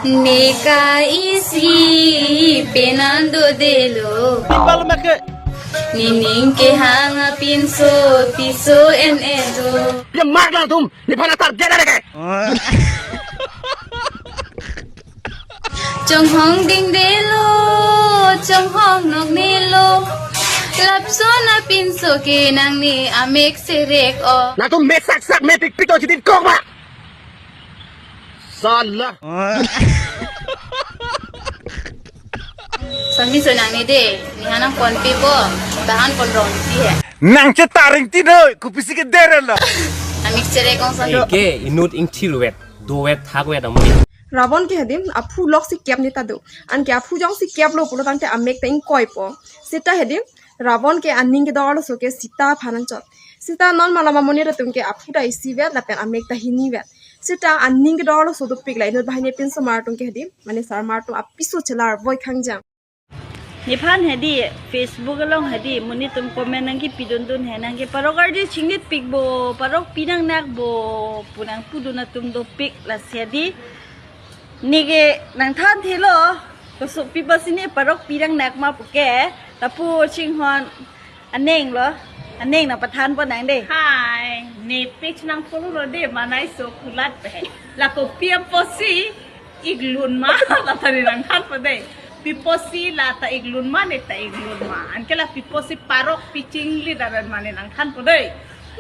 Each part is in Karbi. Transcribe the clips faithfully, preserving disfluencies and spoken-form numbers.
Neka isi penang do delo. Nining kehang apinso piso en edo. Ye mak nangtum, nephan atar jeda deke. Chonghong ding delo, chonghong nok nelo. Lapuson apinso ke nangne amek serek o. Nangtum me sak sak me pik pik to chidin kok ba. Sala. Sami so nangne de, neha nangponpe bo, bahan pon rong si he. Nang che taring ti noi, kopisi ke dere lo. Amek serek ong sa. Eke inut ingthir vet, do vet, thak vet amonit. Ravan ke hedi aphu lok si kep ni ta do. Anke aphu jongsi keplo pulo tangte amek ta ingkoipo. Seta hedi Ravan ke aning kedorlo so ke Sita aphan anchot. Sita non malom amonit atum ke aphu ta isi vet lapen amek ta hini vet. Seta aning kedorlo so dopik la inut banghini apinsomar atum ke hedi, mane sarmar atum apiso chelar voi khangjang. Nephan hedi Facebook along hedi monit atum comment nangkepidun dun he, nangke parok arje chingnit pik bo, parok pi nangnak bo pu nangpudun atum dopik, lasi hedi neke nangthan thelo, koso pi pusi ne parok pi nangnak ma puke, lapu chinghon aneng lo, aneng nangpathan pon nang de. Hai, ne page nangpolo lo de, manai so kulat pe. La kopi apotsi iklun ma, la ta ne nangthanpo de. Pi pusi la ta iklun ma, ne ta iklun ma. Anke la pi pusi parok pi chinglit aran ma ne nangthanpo de.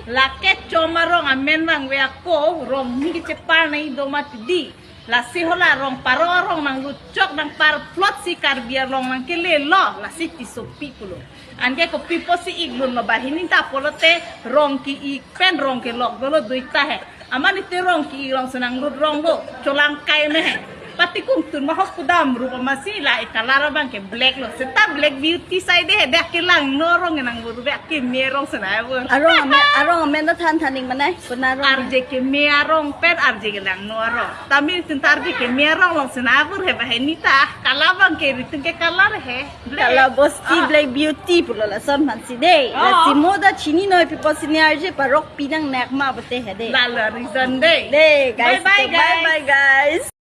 Lake chom arong amen vangve ako, rong ni kechepar nai do mati di. Lasi hala rong paro arong nangluchok nangparplot si Karbi arong nangkele lo, lasi tisopi pulo. Anke kopi pusi iklun lo, banghini ta pulote rong ki-ik pen rong kelok dolo duita he. Amat ite rong ki-ik rong si nanglut rong bo, cholang kai me he. Pati kungtun mahok kudam rupa masi la e color abang ke black lo. Seta black beauty sai de he, dak kelangno arong ke nang buru be ake me rong si nai bo. Arong amen, arong amen ta than than ning manai, kona arong. Arje keme arong pen arje kelangno arong. Tame nelitum ta arje keme arong along si nabur he banghini ta. Kala abang ke nelitum ke kala he. Black. Kala bosti, ah, black beauty pulo lason aphansi de. Oh. Lasi mo ta chini noi pi pusi ne arje parok pi nangnak ma pute he de. Lalo reason de. De, guys, bye bye, to bye guys. Bye guys.